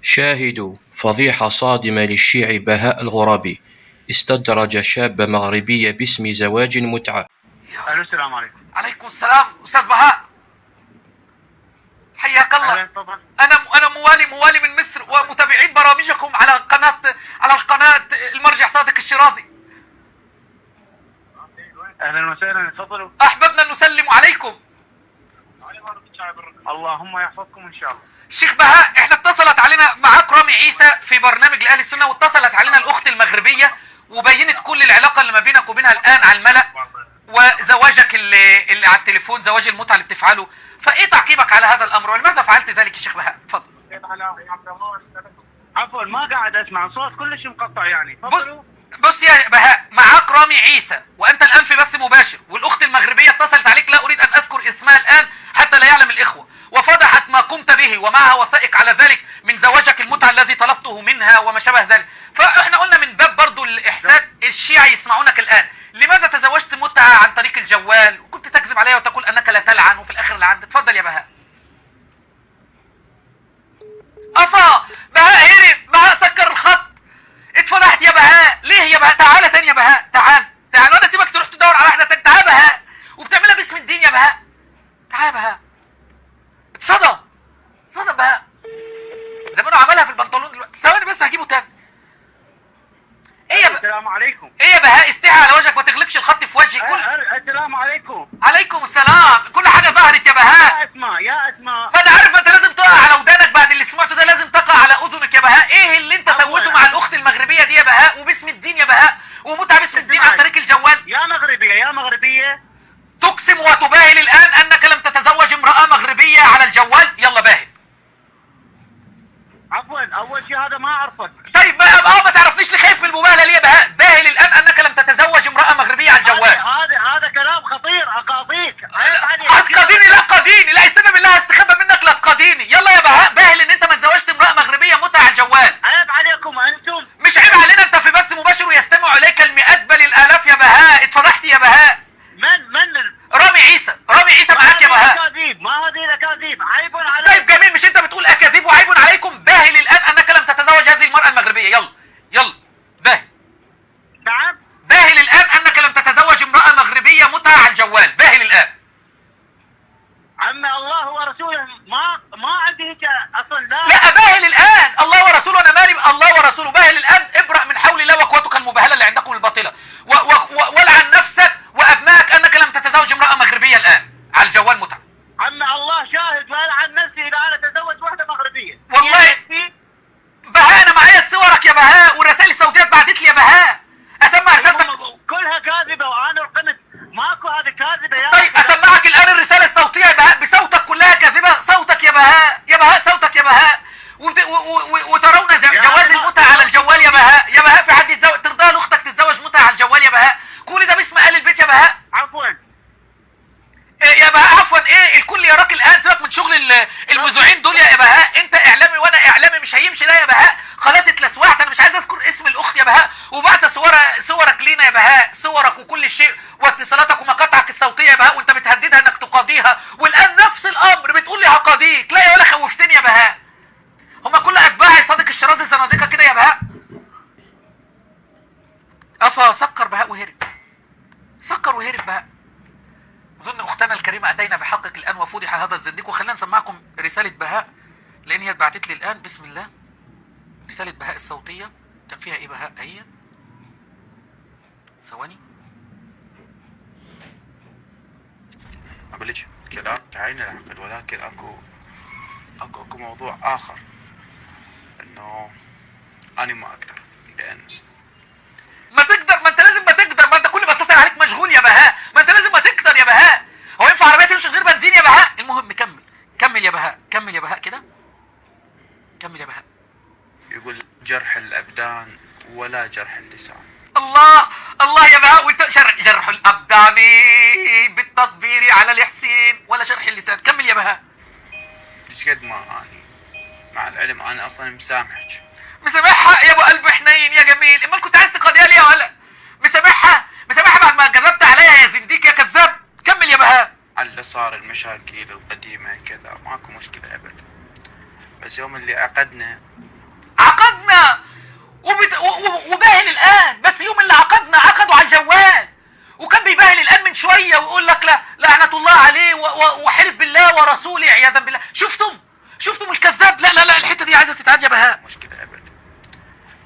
شاهدوا فضيحة صادمة للشيعي بهاء الغرابي، استدرج شابة مغربية باسم زواج المتعة. الو، السلام عليكم. عليكم السلام استاذ بهاء، حياك الله. اهلا، تفضل. انا موالي من مصر ومتابعين برامجكم على القناة المرجع صادق الشيرازي. اهلا وسهلا، تفضلوا. احببنا ان نسلم عليكم. اللهم يحفظكم ان شاء الله. شيخ بهاء، احنا اتصلت علينا معاك رامي عيسى في برنامج لاهل السنة، واتصلت علينا الاخت المغربية وبينت كل العلاقة اللي ما بينك وبينها الان على الملأ، وزواجك اللي على التليفون، زواج المتعة اللي بتفعله. فايه تعقيبك على هذا الامر ولماذا فعلت ذلك يا شيخ بهاء؟ اتفضل. عفوا، ما قاعد اسمع، صوت كلش مقطع يعني. بص تفضلوا. بص يا بهاء، معاك رامي عيسى وانت الان في بث مباشر، والاخت المغربية اتصلت عليك، لا اريد ان اذكر اسمها الان حتى لا يعلم الاخوة، وفضحت ما قمت به ومعها وثائق على ذلك من زواجك المتعة الذي طلبته منها وما شابه ذلك. فاحنا قلنا من باب برضو الاحسان، الشيعة يسمعونك الان، لماذا تزوجت متعه عن طريق الجوال وكنت تكذب عليها وتقول انك لا تلعن وفي الاخر لعنت؟ اتفضل يا بهاء. افا بهاء هرب، بهاء سكر الخط، اتفضحت يا بهاء. ليه يا بهاء؟ تعالى تاني يا بهاء، تعال تعال، وانا سيبك تروح تدور على واحدة تانية. تعال بهاء، وبتعملها باسم الدين يا بهاء. تعال يا بهاء. اتصدم اتصدم بهاء، زمانه عملها في البنطلون دلوقتي. ثواني بس هجيبه تاني. ايه يا السلام عليكم. ايه يا بهاء، استحي على وجهك، ما تغلقش الخط في وجهي. كل السلام عليكم. عليكم السلام. كل حاجة ظهرت يا بهاء. يا اسماء، يا اسماء، ما انا عارف انت لازم تقع على ودانك بعد اللي سمعته ده، لازم تقع على اذنك يا بهاء. ايه اللي انت سويته مع الاخت المغربية دي يا بهاء، وباسم الدين يا بهاء، ومتعه باسم الدين عن طريق الجوال؟ يا مغربية، يا مغربية، تقسم وتباهل الان انك لم تتزوج امراة مغربية على الجوال؟ يلا باهل. عفوا، اول شيء هذا ما اعرفك. طيب ما تعرفنيش ليه خايف من المباهلة ليه يا بهاء؟ باهل الان انك لم تتزوج امراة مغربية على الجوال. هذا كلام خطير، اقاضيك. هتقاضيني؟ لا قاضيني، لا استنى بالله، استخبى منك، لا تقاضيني. يلا يا بهاء، باهل ان انت ما تزوجت امراة مغربية متعه على الجوال. عيب عليكم انتم. مش عيب علينا، انت في بث مباشر ويستمع اليك المئات بل الالاف يا بهاء. اتفضحت يا بهاء. من رامي عيسى، رامي عيسى معاك يا بهاء. اكاذيب، ما هذه الاكاذيب، عيب عليك. طيب جميل، مش انت بتقول اكاذيب وعيب عليكم؟ باهل الان انك لم تتزوج هذه المراة المغربية. يلا يلا باهل. نعم، باهل الان انك لم تتزوج امراة مغربية متعه على الجوال. باهل الان. عم الله ورسوله، ما عندي هيك اصلا. لا باهل الان، الله ورسوله، انا مالي الله ورسوله. باهل الان، ابرأ من حول الله وقوتك المباهلة اللي عندكم الباطلة، والعن نفسك وابنائك انك لم تتزوج امراة مغربية الان على الجوال متعه. عم الله شاهد، والعن نفسي اذا انا تزوج واحدة مغربية. والله بهاء انا معايا صورك يا بهاء، والرسائل الصوتية اتبعتت لي يا بهاء. اسمع رسالتك كلها كاذبة، وانا رقمت ماكو، هذه كاذبة يا. طيب اسمعك الان الرسالة الصوتية يا بهاء، بصوتك كلها كاذبة. صوتك يا بهاء، يا بهاء صوتك يا بهاء. وترون جواز المتعة على الجوال يا بهاء. يا بهاء في حد يتزوج؟ ترضى لاختك تتزوج متعه على الجوال يا بهاء؟ كل ده باسم اهل البيت يا بهاء. عفوا يا بهاء، عفوا ايه؟ الكل يراك الان، سيبك من شغل المذيعين دول يا بهاء. انت اعلامي وانا اعلامي، مش هيمشي لا يا بهاء. خلاص اتلسوعت، انا مش عايز اذكر اسم الاخت يا بهاء. وبعت صورك لينا يا بهاء، صورك وكل شيء واتصالاتك ومقاطعك الصوتية يا بهاء، وانت بتهددها انك تقاضيها، والان نفس الامر بتقول لي هقاضيك. لا يا ولا، خوفتني يا بهاء. هما كل اتباع صادق الشيرازي زنادقة كده يا بهاء. افا سكر بهاء وهرب، سكر وهرب بهاء. أظن أختنا الكريمة أتينا بحقك الآن وفضح هذا الزنديق. وخلينا نسمعكم رسالة بهاء لأن هي اتبعتت لي الآن. بسم الله. رسالة بهاء الصوتية كان فيها إيه بهاء؟ هي ثواني. أقول لك كلام تعين العقل، ولكن أكو أكو أكو موضوع آخر، إنه أنا ما أقدر، لأن ما تقدر، ما أنت لازم ما تقدر، ما أنت كل ما اتصل عليك مشغول يا بهاء، ما أنت لازم ما تقدر يا بهاء. هو ينفع عربية تمشي من غير بنزين يا بهاء؟ المهم كمل، كمل يا بهاء، كمل يا بهاء كده، كمل يا بهاء. يقول جرح الأبدان ولا جرح اللسان. الله الله يا بهاء، وانت جرح الأبدان بالتطبير على الإحسين ولا جرح اللسان. كمل يا بهاء. ايش قد ما اني، مع العلم انا اصلا مسامحك. مسامحها يا ابو قلب حنين يا جميل، امال كنت عايز تقاضيها ليه يا ولا؟ مسامحها، مسامحها بعد ما كذبت عليها يا زنديق يا كذاب. كمل يا بهاء. على اللي صار، المشاكل القديمة كذا، ماكو مشكلة أبد. بس يوم اللي عقدنا عقدنا وباهل الان، بس يوم اللي عقدنا عقدوا على الجوال، وكان بيباهل الان من شوية ويقول لك لا لعنه الله عليه وحلف بالله ورسوله عياذا بالله. شفتم الكذاب؟ لا لا لا، الحتة دي عايزه تتعاد يا بهاء. مشكلة ابد،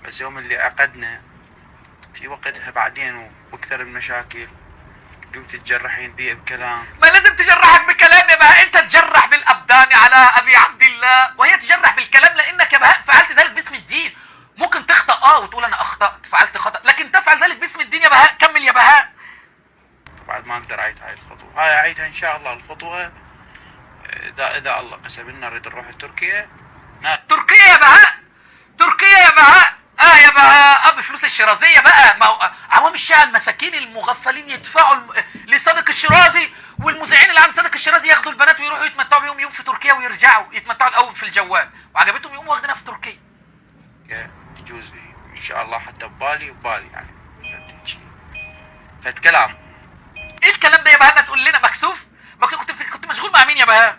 بس يوم اللي عقدنا في وقتها بعدين واكثر المشاكل قمت تجرحين بي بكلام. ما لازم تجرحك بكلام يا بهاء، انت تجرح بالابدان على ابي عبد الله وهي تجرح بالكلام، لانك يا بهاء فعلت ذلك باسم الدين. ممكن تخطأ وتقول انا اخطأت فعلت خطأ، لكن تفعل ذلك باسم الدين يا بهاء. كمل يا بهاء. بعد ما اقدر اعيد هاي الخطوة، هاي اعيدها ان شاء الله الخطوة اذا الله قسم لنا نريد نروح لتركيا. تركيا يا بهاء، تركيا يا بهاء. يا بهاء بفلوس الشيرازية بقى. ما هو عوام الشيعة المساكين المغفلين يدفعوا لصادق الشيرازي، والمذيعين اللي عند صادق الشيرازي ياخدوا البنات ويروحوا يتمتعوا بيهم يوم في تركيا ويرجعوا يتمتعوا الاول في الجوال، وعجبتهم يقوموا واخدينها في تركيا. يجوز ان شاء الله حتى ببالي يعني فد كلام. ايه الكلام ده يا بهاء؟ ما تقول لنا. مكسوف؟ كنت مشغول مع مين يا بهاء؟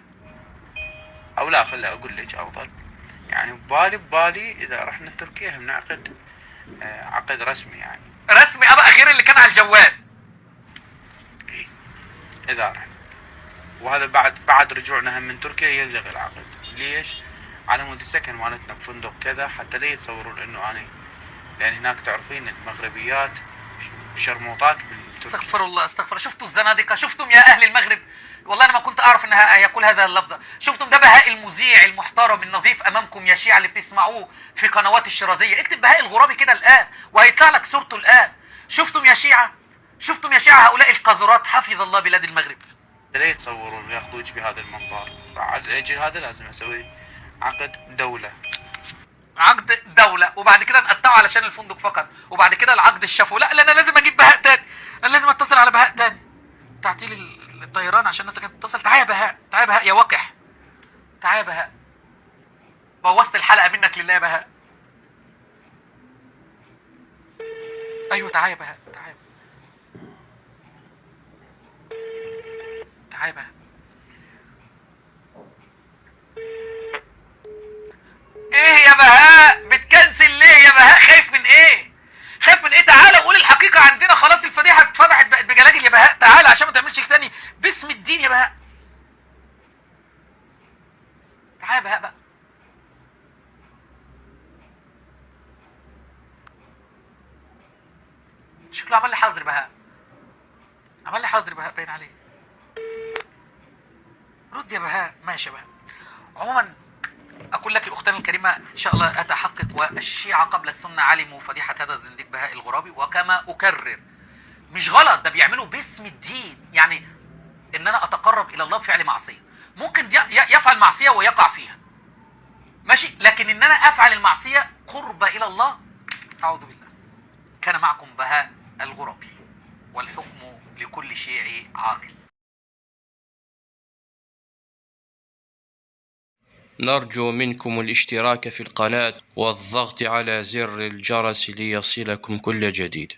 او لا خلي اقول لك افضل، يعني ببالي اذا رحنا تركيا هم نعقد عقد رسمي، يعني رسمي ابقى غير اللي كان على الجوال. إيه اذا رحنا، وهذا بعد رجوعنا هم من تركيا يلغي العقد. ليش؟ على مود السكن مالتنا بفندق كذا، حتى لا يتصورون انه انا، لان هناك تعرفين المغربيات شرموطات بالتركي. استغفر الله استغفر. شفتوا الزنادقة؟ شفتم يا اهل المغرب؟ والله انا ما كنت اعرف انها يقول هذا اللفظ. شفتم ده بهاء المذيع المحترم النظيف امامكم يا شيعة اللي بتسمعوه في قنوات الشيرازية. اكتب بهاء الغرابي كده الان وهيطلع لك صورته الان. شفتم يا شيعة؟ شفتم يا شيعة هؤلاء القاذورات؟ حفظ الله بلاد المغرب. لا يتصورون وياخذوك بهذا المنظار، فعلى اجل هذا لازم اسوي عقد دولة. عقد دولة وبعد كده نقطعه علشان الفندق فقط، وبعد كده العقد الشفوي. لا لا، انا لازم اجيب بهاء تاني، انا لازم اتصل على بهاء تاني. تعطيل الطيران عشان الناس كانت تتصل. تعالى يا بهاء، تعالى يا بهاء يا وقح، تعالى يا بهاء. بوظت الحلقة منك لله يا بهاء. ايوه تعالى يا بهاء، تعالى تعالى يا بهاء. ايه يا بهاء بتكنسل ليه يا بهاء؟ خايف من ايه؟ خايف من ايه؟ تعالى وقول الحقيقة، عندنا خلاص الفضيحة اتفضحت بقت بجلاجل يا بهاء. تعالى عشان ما تعملش تاني باسم الدين يا بهاء. تعالى يا بهاء بقى. شكله عمل لي حظر بهاء، عمل لي حظر بهاء باين عليه. رد يا بهاء. ماشي يا بهاء. عموما أقول لك أختنا الكريمة إن شاء الله أتحقق، والشيعة قبل السنة علموا فضيحة هذا الزنديق بهاء الغرابي. وكما أكرر مش غلط، ده بيعملوا باسم الدين، يعني إن أنا أتقرب إلى الله بفعل معصية. ممكن يفعل معصية ويقع فيها ماشي، لكن إن أنا أفعل المعصية قرب إلى الله، أعوذ بالله. كان معكم بهاء الغرابي، والحكم لكل شيعي عاقل. نرجو منكم الاشتراك في القناة والضغط على زر الجرس ليصلكم كل جديد.